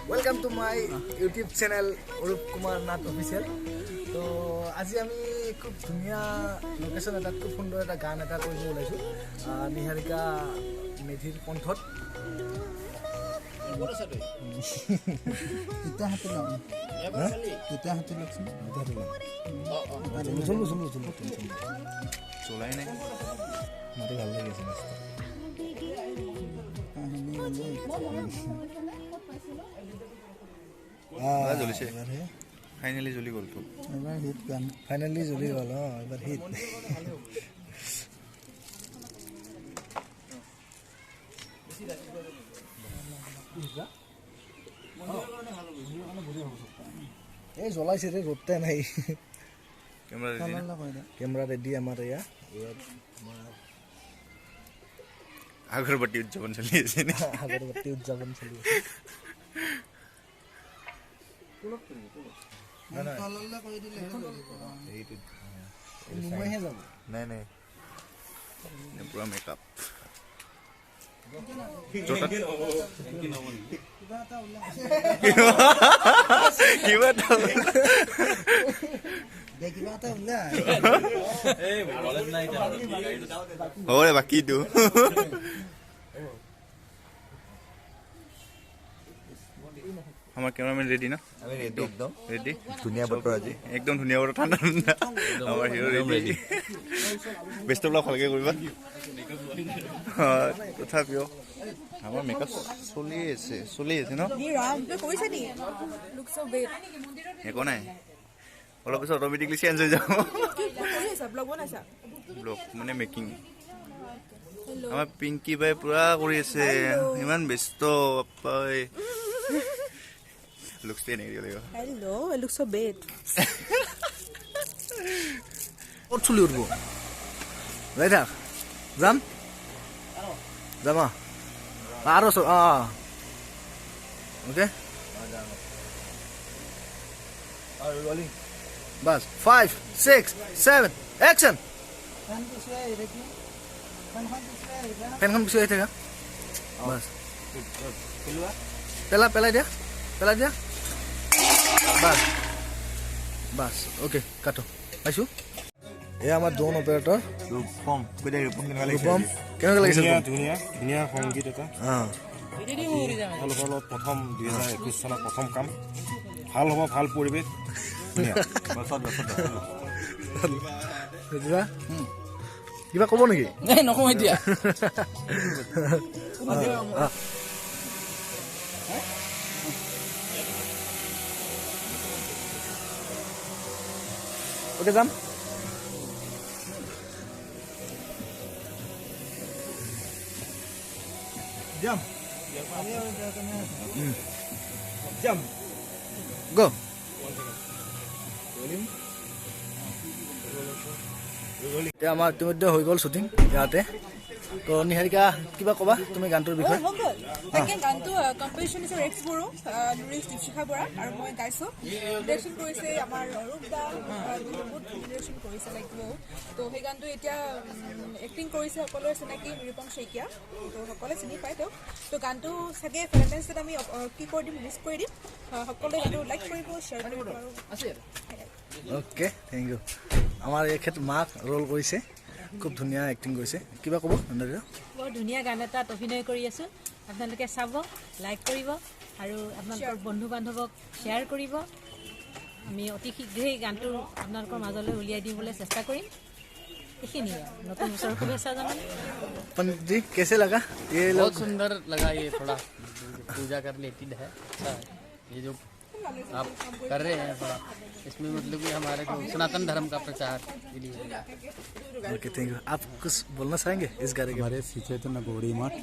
Welcome to my YouTube channel Arup Kumar Nath official. তো আজি আমি খুব ধুনীয়া লোকেশ্যন এটাত খুব সুন্দৰ এটা গান এটা কৰিব ওলাইছোঁ, নিহাৰিকা মেধিৰ কণ্ঠত। মাটি ভাল লাগি আছে। জ্বলিছে, ফাইনেলি জ্বলি গ'ল তো। এবাৰ হিট গান ফাইনেলি জ্বলি গ'ল। অঁ, এবাৰ হিট। এই জ্বলাইছে ৰে, ৰ'দতে নাই। কেমেৰা ৰেডি আমাৰ। এয়া আগৰবাতি উদযাপন চলি আছে। আগৰবাতি উদযাপন চলি আছে। নাই নাই, পুৰা মেকআপ। কিবা এটা বাকীটো আমাৰ কেমেৰামেন ৰেডি না? আমি ৰেডি, একদম ৰেডি। ধুনীয়া বতৰ আজি, একদম ধুনীয়া বতৰ, ঠাণ্ডা ঠাণ্ডা। আমাৰ hero ready. Best of luck, ভালকৈ কৰিবা। তথাপিও আমাৰ মেকআপ চলি আছে, চলি আছে ন? একো নাই, অলপ পিছত অট'মেটিকলি চেঞ্জ হৈ যাব। ব্লগ মানে মেকিং আমাৰ পিংকি বাই পুৰা কৰি আছে, ইমান ব্যস্ত বাপ্পাই। লুকছটো এনেকৈ দিব লাগিব। Hello, it looks so bad. ক'ত চুলি উঠব? যাই থাক, যাম যাম। আৰু অঁ, অ'কে, বাছ। 5 6 7 একশ্যন। ফেনখন পিছুৱাই থাকা, বাছ। পেলা, পেলাই দিয়া, পেলাই দিয়া, বাছ বাছ। অ'কে, কাটো। পাইছোঁ। এয়া আমাৰ ড্ৰোন অপাৰেটৰ ৰূপম। ৰূপম, কেনেকুৱা লাগিছে? ধুনীয়া ধুনীয়া সংগীত এটা। তেওঁলোকৰ লগত প্ৰথম 2021 চনৰ প্ৰথম কাম। ভাল হ'ব, ভাল পৰিৱেশ। কিবা ক'ব নেকি? নকওঁ এতিয়া। ওকে, যাম। যাম যাম, গ'। এতিয়া আমাৰ ইতিমধ্যে হৈ গ'ল শ্বুটিং ইয়াতে। তো নিহাৰিকা, কিবা ক'বা তুমি গানটোৰ বিষয়ে? তাকে, গানটো কম্পজিশ্যন হৈছে ৰেক্স বড়ো, লিৰিক্স দীপশিখা বৰা আৰু মই গাইছোঁ। ডিৰেকশ্যন কৰিছে আমাৰ অৰূপ দা, বহুত ডিৰেকশ্যন কৰিছে লাইক। তো সেই গানটো এতিয়া এক্টিং কৰিছে সকলোৰে চিনাকি নিৰুপম শইকীয়া, তো সকলোৱে চিনি পায় তেওঁক। তো গানটো চাগে ভেলেণ্টাইন্স ডেত আমি কি কৰি দিম, ৰিলিজ কৰি দিম। সকলোৱে গানটো লাইক কৰিব, শ্বেয়াৰ কৰিব আৰু। Okay, thank U. আমাৰ এখেত মাক ৰোল কৰিছে, খুব ধুনীয়া এক্টিং কৰিছে। কিবা ক'ব? বৰ ধুনীয়া গান এটাত অভিনয় কৰি আছোঁ। আপোনালোকে চাব, লাইক কৰিব আৰু আপোনালোকৰ বন্ধু বান্ধৱক শ্বেয়াৰ কৰিব। আমি অতি শীঘ্ৰেই গানটো আপোনালোকৰ মাজলৈ উলিয়াই দিবলৈ চেষ্টা কৰিম। এইখিনিয়ে, নতুন বছৰৰ শুভেচ্ছা জনালোঁ। पंडित जी, कैसे लगा ये? बहुत सुंदर लगा। ये थोड़ा पूजा कर रिलेटेड है, अच्छा है ये जो आप कर रहे हैं। थोड़ा इसमें मतलब कि हमारे जो सनातन धर्म का प्रचार के लिए। Okay, thank you. आप कुछ बोलना चाहेंगे इस गाने के? हमारे श्री चैतन्य गौड़ी मठ,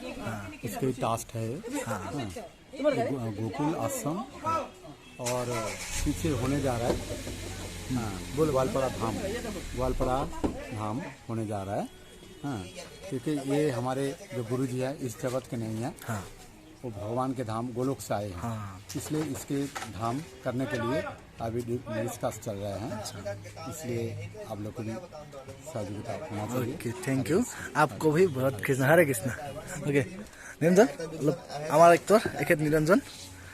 इसके टास्क है। हाँ, गोकुल आश्रम और पीछे होने जा रहा है। हाँ, ग्वालपाड़ा धाम, ग्वालपाड़ा धाम होने जा रहा है। हाँ, क्योंकि ये हमारे जो गुरु जी है इस जगत के नहीं है। हाँ, वो भगवान के धाम गोलोक से आए हैं। हाँ। इसलिए इसके धाम करने के लिए अभी डिस्कस चल रहे हैं। इसलिए आप लोग को भी सहयोगिता होना चाहिए। Okay, thank you. आपको भी बहुत कृष्ण, हरे कृष्ण। ओके, নিৰঞ্জন, অলপ আমাৰ এক্টৰ এখেত নিৰঞ্জন।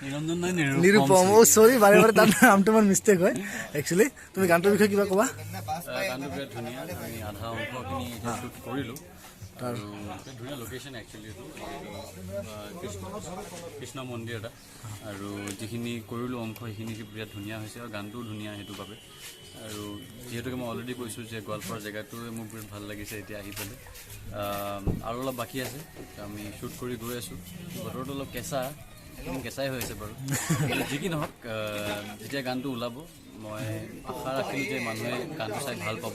নিৰঞ্জন নাই, নিৰুপম। অ' চৰি, বাৰে বাৰে তাৰ নামটো মোৰ মিষ্টেক হয় একচুৱেলি। তুমি গানটোৰ বিষয়ে কিবা ক'বা? গানটো বিৰাট ধুনীয়া। আমি আধা অংশখিনি শ্বুট কৰিলোঁ। আৰু ধুনীয়া লোকেশ্যন একচুৱেলি এইটো কৃষ্ণ মন্দিৰ এটা। আৰু যিখিনি কৰিলোঁ অংশ সেইখিনি বিৰাট ধুনীয়া হৈছে আৰু গানটোও ধুনীয়া সেইটো বাবে। আৰু যিহেতুকে মই অলৰেডি কৈছোঁ যে গোৱালপাৰা জেগাটোৱে মোক বিৰাট ভাল লাগিছে এতিয়া আহি পেলাই। আৰু অলপ বাকী আছে, আমি শ্বুট কৰি গৈ আছোঁ। বতৰটো অলপ কেঁচা, কেঁচাই হৈ আছে বাৰু, যি কি নহওক যেতিয়া গানটো ওলাব মই আশা ৰাখিলোঁ যে মানুহে গানটো চাই ভাল পাব।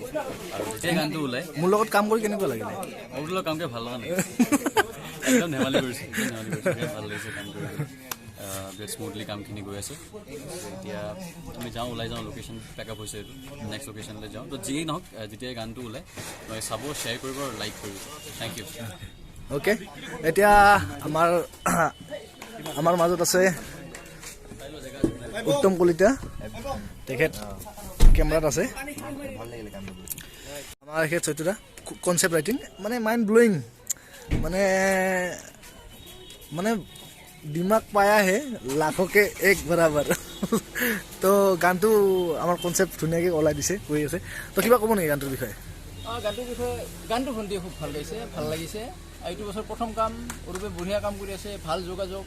আৰু যেতিয়া গানটো ওলায়, মোৰ লগত কাম কৰি কেনেকুৱা লাগিলে? মোৰ লগত কাম কৰি ভাল লগা নাই, একদম ধেমালি কৰিছোঁ, একদম ধেমালি কৰিছোঁ। বিৰাট ভাল লাগিছে কাম কৰি, বিৰাট স্মুথলি কামখিনি গৈ আছে। এতিয়া আমি যাওঁ, ওলাই যাওঁ, লোকেশ্যন পেক আপ হৈছে, এইটো নেক্সট লোকেশ্যনলৈ যাওঁ। তো যিয়েই নহওক যেতিয়াই গানটো ওলায় মই চাব, শ্বেয়াৰ কৰিব আৰু লাইক কৰিব। Thank you. Okay, এতিয়া আমাৰ মাজত আছে উত্তম কলিতা, তেখেত কেমেৰাত আছে। আমাৰ এখেত চৈতুদা, কনচেপ্ট ৰাইটিং মানে মাইণ্ড ব্লয়িং, মানে মানে দিমাগ পায়া হে লাখকে এক বৰাবৰ। তো গানটো আমাৰ কনচেপ্ট ধুনীয়াকৈ ওলাই দিছে, কৰি আছে। তো কিবা ক'ব নেকি গানটোৰ বিষয়ে? গানটোৰ বিষয়ে, গানটো ভণ্টিয়ে খুব ভাল গাইছে, ভাল লাগিছে। এইটো বছৰ প্ৰথম কাম, অৰূপে বঢ়িয়া কাম কৰি আছে, ভাল যোগাযোগ।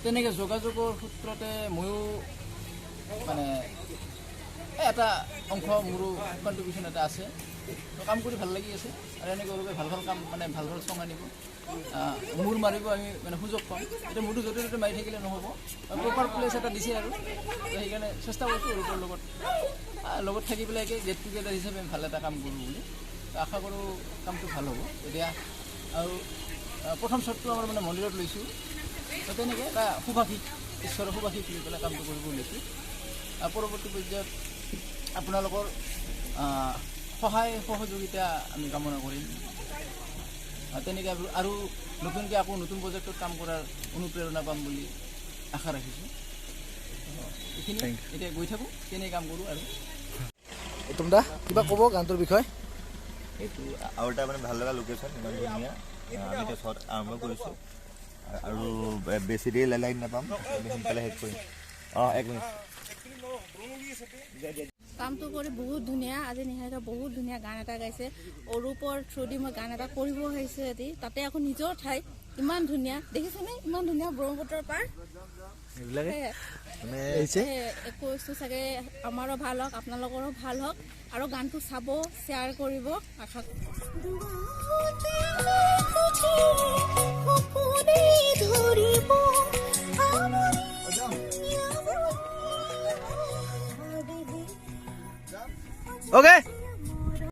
তেনেকৈ যোগাযোগৰ সূত্ৰতে ময়ো মানে এটা অংশ মোৰো কণ্ট্ৰিবিউশ্যন এটা আছে। কাম কৰি ভাল লাগি আছে। আৰু এনেকৈ অৰূপে ভাল ভাল কাম মানে ভাল ভাল চং আনিব, মূৰ মাৰিব, আমি মানে সুযোগ পাম। এতিয়া মূৰটো য'তে ত'তে মাৰি থাকিলে নহ'ব, প্ৰপাৰ প্লেচ এটা দিছে আৰু সেইকাৰণে চেষ্টা কৰিছোঁ অৰূপৰ লগত লগত থাকি পেলাই একে গেট টুগেডাৰ হিচাপে আমি ভাল এটা কাম কৰোঁ বুলি আশা কৰোঁ। কামটো ভাল হ'ব এতিয়া। আৰু প্ৰথম শ্বটটো আমাৰ মানে মন্দিৰত লৈছোঁ, তো তেনেকৈ এটা সুভাষিক ঈশ্বৰৰ সুভাষিক লৈ পেলাই কামটো কৰিব ওলাইছোঁ। আৰু পৰৱৰ্তী পৰ্যায়ত আপোনালোকৰ সহায় সহযোগিতা আমি কামনা কৰিম। তেনেকৈ আৰু নতুনকৈ আকৌ নতুন প্ৰজেক্টত কাম কৰাৰ অনুপ্ৰেৰণা পাম বুলি আশা ৰাখিছোঁ। এইখিনি এতিয়া গৈ থাকোঁ, কেনে কাম কৰোঁ। আৰু উত্তম দা, কিবা ক'ব গানটোৰ বিষয়ে? এইটো আৰু এটা মানে ভাল লগা লোকেশ্যন, ইমান ধুনীয়া। আমি এতিয়া শ্বট আৰম্ভ কৰিছোঁ আৰু বেছি দেৰি লাইন নাপাম, আমি সোনকালে শেষ কৰিম। অঁ, এক মিনিট। কামটো কৰি বহুত ধুনীয়া। আজি নিহাৰিকা বহুত ধুনীয়া গান এটা গাইছে। অৰূপৰ থ্ৰুদি মই গান এটা কৰিব আহিছোঁ আজি, তাতে আকৌ নিজৰ ঠাই ইমান ধুনীয়া দেখিছেনে, ইমান ধুনীয়া ব্ৰহ্মপুত্ৰৰ পাৰ। কৈছোঁ চাগে আমাৰো ভাল হওক, আপোনালোকৰো ভাল হওক। আৰু গানটো চাব, শ্বেয়াৰ কৰিব আশা। Okay.